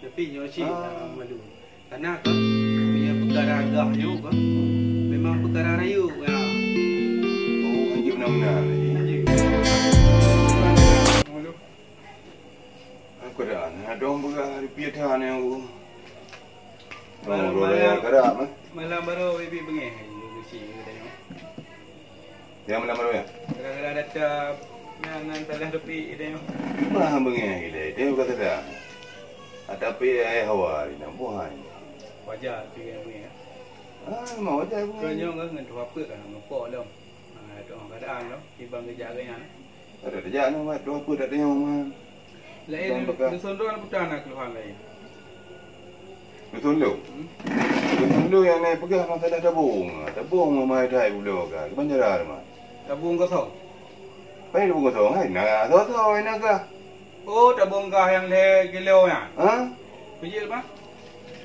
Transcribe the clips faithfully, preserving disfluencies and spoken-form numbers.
Tapi nyoe cit, ah, malu. Karena ka, meunyoe peukara agam nyoe ka, memang peukara rayeuk, ya. Oh, hanjeuet meunan-meunan lé. Hanjeuet. Aku dah, nah, dong peugah di piet han nyang aku. Malam, oh, malam, kada, mah. Malam baru bibi bengeh, bisi, katanya. Nyang meunan baroe nyan? Gara-gara data nyan, nyan salah teupik idéh nyoe. Bah beungéh ilée, idéh bukan salah. Tapi ai hawa di na buhai. Wajar pih beungéh, ya. Ah, memang wajar beungéh. Keu nyoe ngon tuha peuet kan, ngon pok lom. Ah, tu keadaan lom, timbang geujak lagée nyan. Ada tajak nyoe, mat, tuha peuet tak tanyong, man. Laén, dan bekas. Dusun droe na peue na keuluhan laén? Dusun Lôn? Hmm? Dusun Lôn nyang na peugah masalah tabong. Tabong meuhai that ibloe ka. Kiban cara teuma. Tabong kosong? Pai tabong kosong, hai na soe-soe na gah. Oh, tabong gah nyang lhée kilo nyan? Ha? Peujeuet, Bang?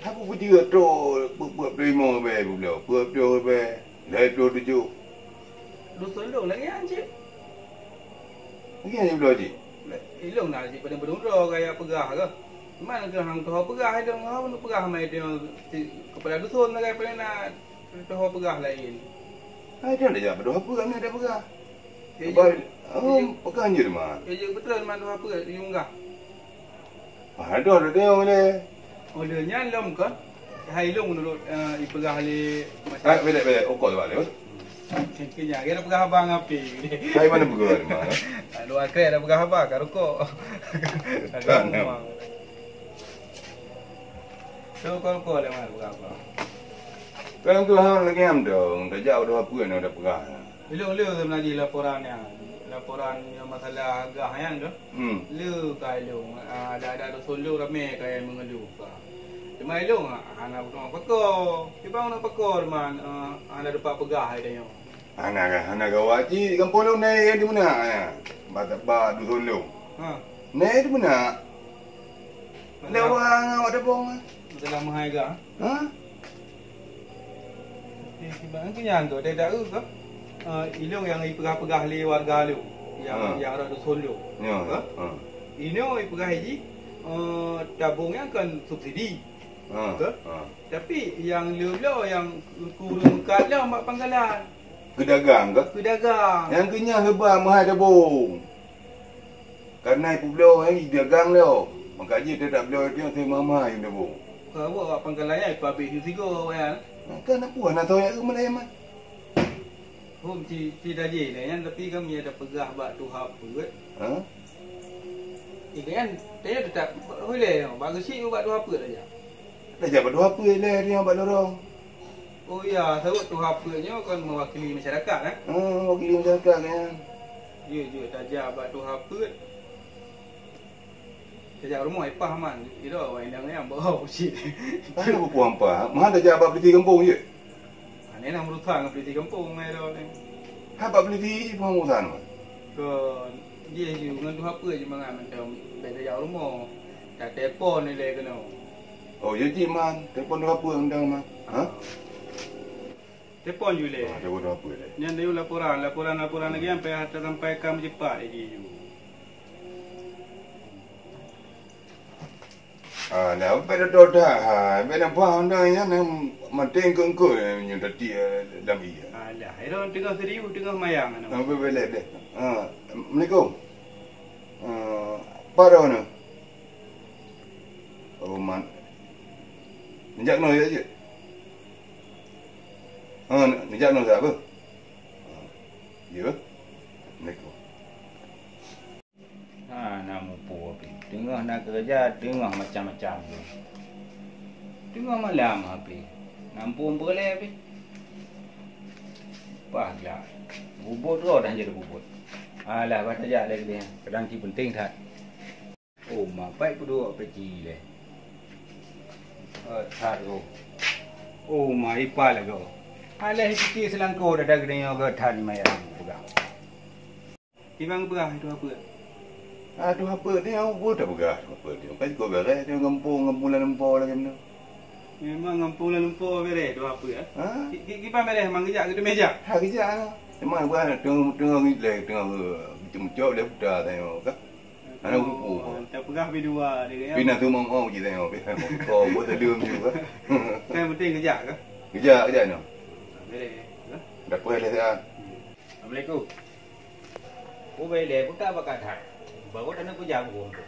Aku peujeuet trok peuet ploh limong ribée ibloe. Peuet ploh ribée. Lhée ploh tujoh. Dusun Lôn lagée nyan cit. Lagée nyan ibloe cit? Ilôn na cit padum-padum droe gaya peugah keuh. Cuman keuh hang tuho peugah, ilôn hana peugah mai teuh si kepala dusun lagée peue na tuho peugah laén. Hai, dia dah jak tuho peugah, ni ada peugah. Ya, sebab, ya. Oh, ya, peugah je, Man. Ya, ya, betul, Man, tuho peugah, yunggah. Ah, adoh, adoh, adoh, adoh. Order nyan lom kah? Hai lôn menurut, eh, ipeugah lé masyarakat. Ah, belek, belek. Okol bak lé. Keu nyan, kira peugah haba ngon api. Hai, mana peugah, mana? Ah, luar kerja ada peugah haba, ka rukok. Ada kan, rumah. Tu kol-kol yang mana peugah haba? Kan tu hal lagi am dong, tajak udah apa yang udah peugah. Ilôn le sebenarnya laporan nyan. Laporan nyang masalah gah nyan tu. Hmm. Le ka ilôn, ah, ada-ada dusun le ramé ka nyang meungeuluh ka. Teuma ilôn, ah, hana peunoh pako. Kiban peunoh pako teuma, ah, hana teumpat peugah hai tanyoe. Hana ka, hana gawat cit. Gampông lôn naik di mana? Ba, ba dusun lôn. Ha. Naik di mana? Lewat ngon awak tabong. Dalam meuhai gah. Ha? Eh, kiban keu nyan tu, dai daeu ka? Eh, ilôn nyang ipeugah-peugah lé warga lôn, nyang, ha, nyang rot dusun lôn. Ya, ka? Ha. Inoe ipeugah jih, eh, tabong nyan kon subsidi. Ha, ka? Ha. Tapi nyang le bloe nyang kureueng meukat lom bak pangkalan. Keu dagang ka? Keu dagang. Nyang keu nyan heuba meuhai tabong. Karena ipeubloe, eh, idagang lom. Maka jih teutab bloe teuh, teuh mama nyang debong. Ka buet awak pangkalan nyan, ipabeh sigoe awaknyan. Nah, kan apa, na soe nyang eu meulai mah? Hom ci, ci tajé lé nyan, tapi kan meunyo tapeugah bak tuha peuet. Ha? Ikan, tanya teutab, ulée, bak geusyik bak tuha peuet aja. Tajak bak tuha peuet lé, dia bak lorong. Oh ya, sabab tuha peuet nyoe kon mewakili masyarakat, eh? Hmm, mewakili masyarakat kan. Jeuet, jeuet, tajak bak tuha peuet. Tajak rumoh ipah man, ira awak inong nyang bawa usit. Tahu buku hampa, mah tajak bak peliti kampung je. Ane nang berusaha ngon peliti kampung, mai ro ni. Hai bak peliti, bukan urusan, man. Kon, dia ju ngon tuha peuet je mangat mantong, bèk tajak rumoh. Ka telepon ilée keunoe. Oh, ya cit, man. Telepon dua peuet undang, man. Ha? Telepon ju ilée. Ha, telepon dua peuet ilée. Nyan dayuh laporan, laporan, laporan lagi sampai, sampai ka meucepat lagi ju. Ah, dah, sampai dah, dah, dah. Ha, sampai dah faham dah, ya, nang maté engkau-engkau, ya, nyoe tadi, eh, dalam iya. Alah, era teungoh serius, teungoh mayang, anu. Sampai belek deh. Ha, Assalamualaikum. Ah, apa dah, anu? Oh, man. Neujak keunoe ya, jeuet? Ha, neujak keunoe siapa? Ha, ya. Assalamualaikum. Ha, na mupu api. Teungoh na keureuja, teungoh macam-macam. Teungoh malam api. Nampung beureulee api. Pah glak. Bubot roh dah jadi bubot. Alah, bah tajak lé keudeh. Kadang cit penting that. Oh, ma, pai peuduek peci lé. Eh, that roh. Oh, ma, ipa lagoe. Alah, peci seulangko dah, dah geudeungoe geuh that maya peugah. Kiban peugah tuha peuet? Ah, tuha peuet ni, oh, buet dah peugah tuha peuet ni. Kan kok beres dia gampông, gampông lam lumpo lagée mana. Memang gampông lam lumpo beres tuha peuet, eh? Ha? Ki-, ki-, kiban beres mang geujak keu meja? Ha, geujak lah. Memang bukan teungoh, teungoh, teungoh, teungoh, teungoh, teungoh, Hana kupu. Oh, tapeugah pi dua dia, ya. Pih na teumong-ong cit tengok. Pih na teumong-ong. Kau buat tadi macam tu, kan? Kan penting kerja, kan? Kerja, kerja, no. Boleh, ya. Dah payah dah, ya. Assalamualaikum. Ubé lé, buka bakat that. Baru tanda kujak buku tu.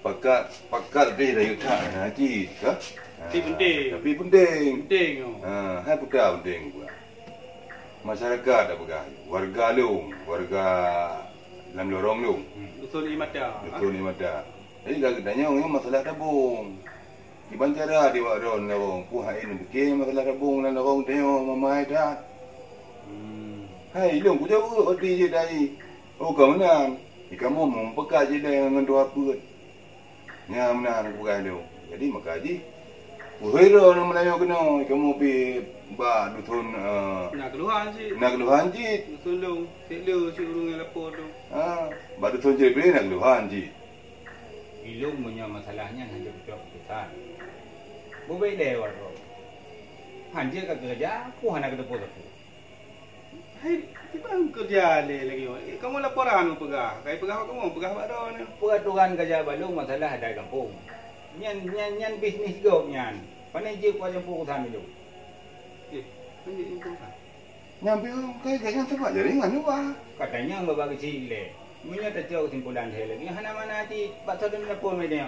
Pakat, pakat deh dah yuta na cit, ka? Tapi penting. Tapi penting. Penting, oh. Ha, hai putra penting pula. Masyarakat dah peugah, warga lôn, warga lam lorong lôn. Hmm, dusun Imata, ha? Dusun Imata. Jadi, ka geutanyong, nyoe masalah tabong. Kiban cara di awak droe lorong, peue hai neupike masalah tabong lam lorong tanyoe mamai that. Hmm. Hai, lôn kujaweueb roti jih tadi. Oh, ka meunan. Di kamoe meupeugah jih lé ngon tuha peuet. Nyan meunan peugah lôn. Jadi, maka jih, peue droe nyang meunanyoe keunoe, kamoe pi bak dusun, eh, na keuluhan cit. Na keuluhan cit. Dusun lôn, cit le, cit ureueng nyang lapor tu. Ha, bak dusun cit pi na keuluhan cit. Ilôn meunyoe masalah nyan hana jeuet peucok keuputusan. Beubeda waroe. Hanjeuet ka keureuja, peue hana keuteupeue sapeue. Hai, kiban keureuja lé lagèe nyoe. Eh, kamoe laporan kamoe peugah. Kai peugah bak kamoe, peugah bak droeneuh. Peuraturan ka jak bak lôn masalah adat gampông. Nyan, nyan, nyan bisnis gob nyan. Pane jeuet kujampu urusan ilôn. Eh, pane jeuet jampu urusan? Nyang piôh kai gét nyan sabab jaringan luwa. Ka tanyong babah geuchik lé. Meunyoe tacok keusimpulan lhèe lagèe nyoe hana makna cit, bak saboh lapor media.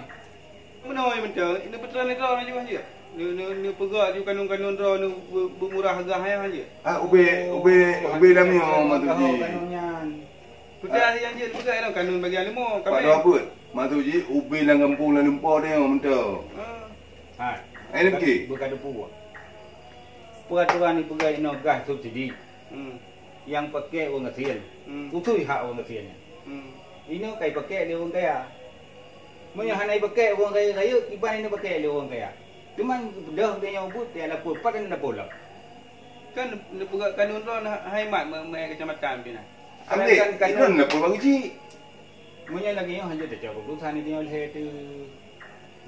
Meunoe mantong, neupeutrön droe laju hanjeuet. Neu-, neu-, neupeugah laju kanun-kanun droe neu-, beu-, beumurah harga nyan hanjeuet. Ah, ubé, ubé, ubé lam nyoe, Mak Tuji. Kanun nyan. Peugah hanjeuet, peugah dalam kanun bagian lima, Pak Doa Peuet. Mak Tuji, ubé lam gampông lam lumpoe nyoe mantong. Ah. Ha. Ai, neu pike? Beuka depu. Peuraturan ipeugah inoe gah subsidi. Hmm. Nyang pakèk ureueng gasien. Hmm. Khusos hak ureueng gasien nyan. Hmm. Inoe kai pakèk lé ureueng kaya. Meunyoe hana ipakèk ureueng kaya-kaya, kiban inoe pakèk lé ureueng kaya. Cuman, dah geutanyoe buet, ya lapor, pat dan lapor lom. Kan, neupeugah kanun droe na-, hai mat me-, meu'èk keucamatan pih na. Ambil, sedangkan kanun, inan lapor bagi cik. Meunyoe lagèe nyoe, hanjeuet tacok keuputusan di nyoe lhèe teuh.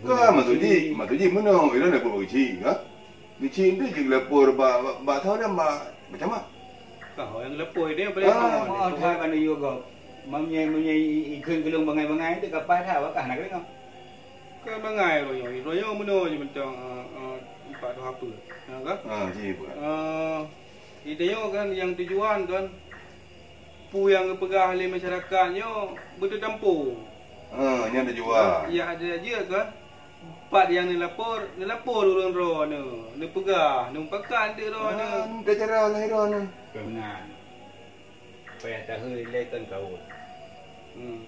Ka, maksud jih, maksud jih meunoe, inan lapor bagi cik, ka? Di cik tu jih lapor bak, bak, bak tho dan bak, bak camat. Ka, nyang lapor dia paling. Ah, oh, that bana yue gob. Meunyoe, meunyoe i-, ikheun keu lôn bangai-bangai tu, ka paih that, bak kah na keudeungoe. Ka bangai royong, royong meunoe jih mantong, eh, eh, empat dua apa. Ya, ka? Ah, jih, Pak. Eh, di tanyoe kan, nyang tujuan kan, peue nyang geupeugah lé masyarakat nyoe beuteutampo. Ha, nyan tujuan. Ya, ada aja kan. Pat nyang neulapor, neulapor ureueng droeneuh, neupeugah, neumupakat dek droeneuh. Ha, nyan cara lahé droeneuh. Keunan. Payah tahôi lé kan kaul. Hmm.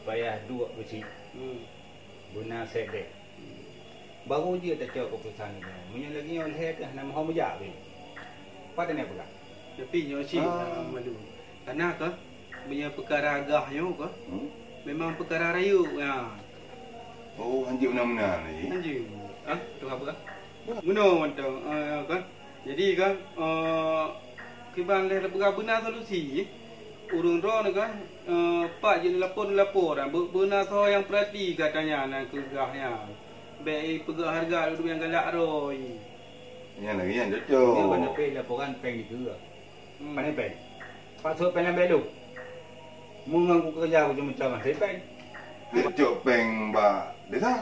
Payah duek beusi. Hmm. Beuna sét deh. Baru jeuet tacok keuputusan nyoe. Meunyoe lagèe nyoe lhèe teuh hana meuho meujak pih. Pat teuneuk peugah. Tapi nyoe cit, ah, malu. Kana ka, meunyoe peukara gah nyoe ka, hmm? Memang peukara rayeuk nyan. Oh, hanjeuet meunan-meunan lagèe? Hanjeuet. Ah, tu apa ka? Meunoe mantong, ah, ka. Jadi kan, eh, kiban lé tapeugah beuna solusi, ureueng droeneuh kan, eh, pat jeuet neulapor, neulapor, dan be-, beuna soe nyang peurati gata nyan, nyang keugah nyan. Bèk ipeugah hareuga dudoe nyang galak roh. Nyan lagèe nyan cocok. Nyoe ban dapet laporan péng dikeue. Hmm. Pane péng? Pasoe péng lam bèk lôn. Meungon kukeureuja kucuma-cuma hase péng. Cok péng bak desa.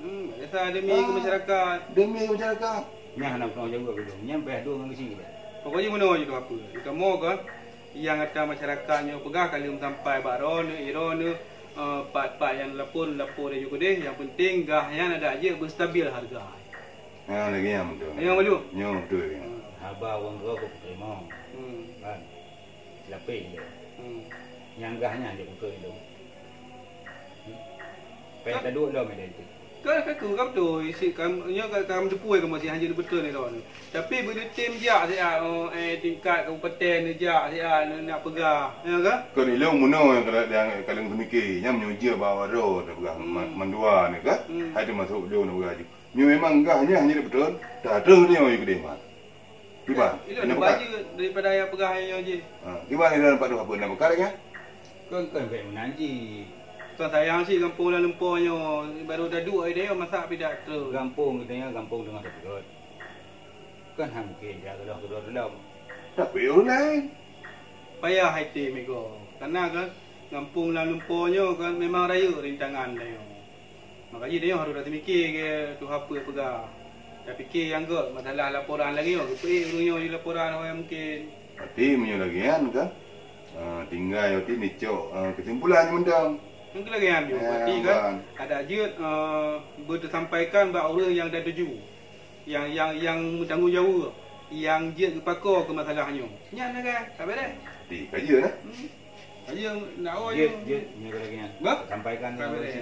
Hmm, bak desa demi, ah, keu masyarakat. Demi keu masyarakat. Nyan hana peunoh jaweueb lôn. Nyan payah dua ngon geuchik. Pokoknya meunoe jih tu apa. Kamoe kan, nyang ata masyarakat nyoe peugah ka lheueh sampai bak droeneuh, droeneuh, eh, pat-pat nyang lapor, lapor laju keudeh. Nyang penting gah nyan adak jeuet beustabil hareuga. Ha, lagèe nyan beutôi. Nyoe beutôi. Nyoe beutôi. Hmm. Haba ureueng droe ka kuteurimong. Hmm. Kan? Lapeh lé. Hmm. Nyang gah nyan jeuet beutôi lom. Hmm. Payah taduek lom ilèe tu. Ka, ka tu, ka beutôi. Isi kam, nyoe ka, ka meuteupeue kamoe si hanjeuet beutôi ni lom. Tapi beudeutem jak siat, oh, eh, tingkat kabupaten jak siat, nak peugah. Ya ka? Kon ilong meunoe nyang ka, nyang ka lôn peumiké. Nyan meunyoe jeuet bak awak droe, nak peugah, hmm, ma-, mandua ni ka? Hmm. Hai teumasok lôn, nak peugah jih. Nyoe memang gah nyan hana beutôi, dah troh nyoe keudeh mat. Kiban? Ilôn leubeh jeuet daripada nyang peugah nyoe jih. Ha, kiban ilôn pat tuha peuet na peukara nyan? Kon, kon bèk meunan jih. Kon sayang cit gampông lam lumpoe nyoe, baru taduek ai dayah masak pih dak troh. Gampông geutanyoe gampông teungoh teupeurot. Kon hana mungken jak keudroe-keudroe lom. Tapi ureueng laén. Payah item migoe. Kana kan? Gampông lam lumpoe nyoe kan memang rayeuk rintangan tanyoe. Maka jih tanyoe harôh taseumike keu tuha peue peugah. Tapike nyang gét masalah laporan lagèe nyoe, geupeuék ureueng nyoe di laporan awai mungken. Tapi meunyoe lagèe nyan kan, eh, tinggai awai nicok, eh, keusimpulan mantong. Mungken lagèe nyan, berarti kan ada jeuet, eh, beuteusampaikan bak ureueng nyang tatuju. Nyang, nyang, nyang meutanggung jaweueb, nyang jeuet geupakoe keu masalah nyoe. Nyan na kan, ka beres. Di, ka jeuet, eh? Hmm. Ka jeuet, nak awai jeuet, jeuet, nyoe ka lagèe nyan. Bah? Sampaikan ka beres.